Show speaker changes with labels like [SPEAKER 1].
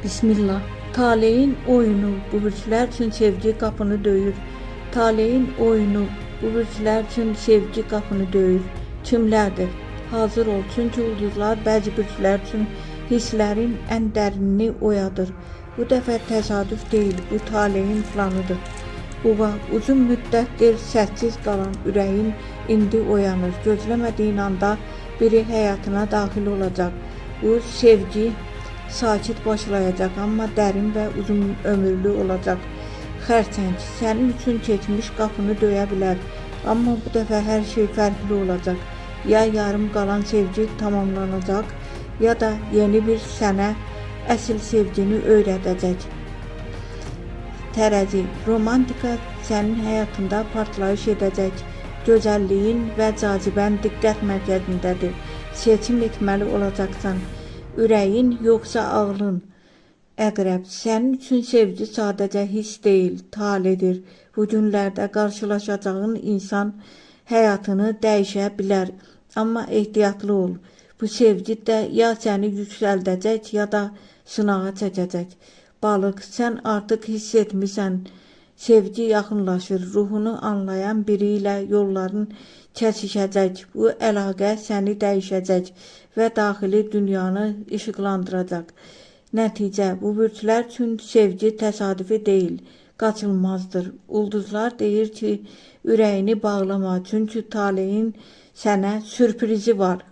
[SPEAKER 1] Bismillah. Taleyin oyunu bu bürclər üçün sevgi qapını döyür. Taleyin oyunu bu bürclər üçün sevgi qapını döyür. Kimlərdir? Hazır ol, çünki ulduzlar bəzi bürclər üçün hisslərin ən dərinini oyadır. Bu dəfə təsadüf deyil, bu taleyin planıdır. Buğa, uzun müddətdir səssiz qalan ürəyin indi oyanır. Gözləmədiyin anda biri həyatına daxil olacaq. Bu sevgi sakit başlayacaq, amma dərin və uzun ömürlü olacaq. Xərçəng, sənin üçün keçmiş qapını döyə bilər, amma bu dəfə hər şey fərqli olacaq. Ya yarım qalan sevgi tamamlanacaq, ya da yeni bir sənə əsl sevgini öyrədəcək. Tərəzi, romantika sənin həyatında partlayış edəcək. Gözəlliyin və cazibən diqqət mərkəzindədir. Seçim etməli olacaqsan. Ürəyin yoxsa ağlın? Əqrəb, sənin üçün sevgi sadəcə hiss deyil, taledir. Bu günlərdə qarşılaşacağın insan həyatını dəyişə bilər. Amma ehtiyatlı ol. Bu sevgi də ya səni yüksəldəcək, ya da sınağa çəkəcək. Balıq, sən artıq hiss etmisən. Sevgi yaxınlaşır. Ruhunu anlayan biri ilə yolların kəsişəcək. Bu əlaqə səni dəyişəcək və daxili dünyanı işıqlandıracaq. Nəticə, bu bürclər üçün sevgi təsadüfi deyil, qaçılmazdır. Ulduzlar deyir ki, ürəyini bağlama, çünki taleyin sənə sürprizi var.